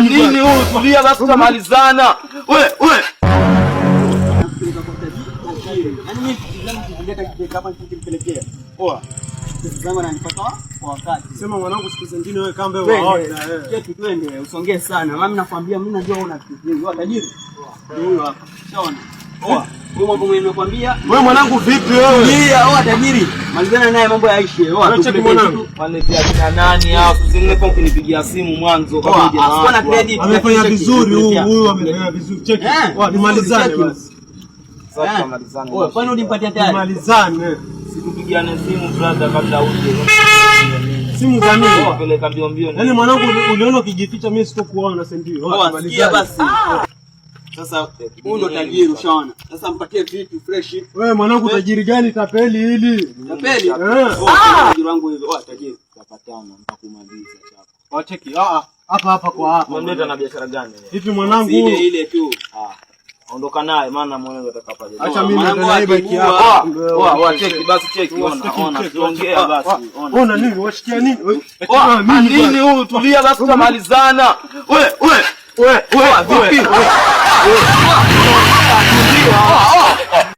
Nini huyu? Tulia basi tutamalizana. Wewe wewe. Yaani mimi nikileta kitu hapa nikimpelekea. Poa. Pesa zangu ananipata kwa wakati. Sema mwanangu, siku zingine wewe kambe waone na wewe. Cheki twende, usongee sana. Mimi nakwambia mimi najua una kitu. Wewe tajiri. Ndio huyo hapa. Shaona. Poa. Huyo mambo mwenye nimekwambia. Wewe mwanangu vipi wewe? Ndio, oa tajiri. Malizana naye mambo yaishe. Oa cheki mwanangu. Waletea kina nani hao? Siku zingine kwa ukinipigia simu mwanzo kabla huja. Na credit. Amefanya vizuri huyu, huyu amefanya vizuri. Cheki. Oa nimalizane basi. Sasa tumalizane. Oa, kwani ulimpatia tayari? Tumalizane. Situpigiane simu brother kabla uje. Simu za nini? Peleka mbio mbio. Yaani mwanangu uliona ukijificha mimi sitokuona, si ndio? Oa, sikia basi. Sasa huyu ndo tajiri ushaona. Sasa mpatie vitu fresh. Wewe mwanangu tajiri gani tapeli hili? Tapeli? Eh. Tajiri wangu hivi. Oa tajiri. Tutapatana nitakumaliza chapa. Oa cheki. Ah hapa hapa kwa hapa. Mwendeta na biashara gani? Hivi mwanangu ile ile tu. Ah. Ondoka naye maana muone atakapaje. Acha mimi ndio na bike yako. Oa oa cheki basi cheki ona ona tuongea basi ona. Ona nini? Washikia nini? Oa nini huyu? Tulia basi tutamalizana. Wewe wewe wewe vipi?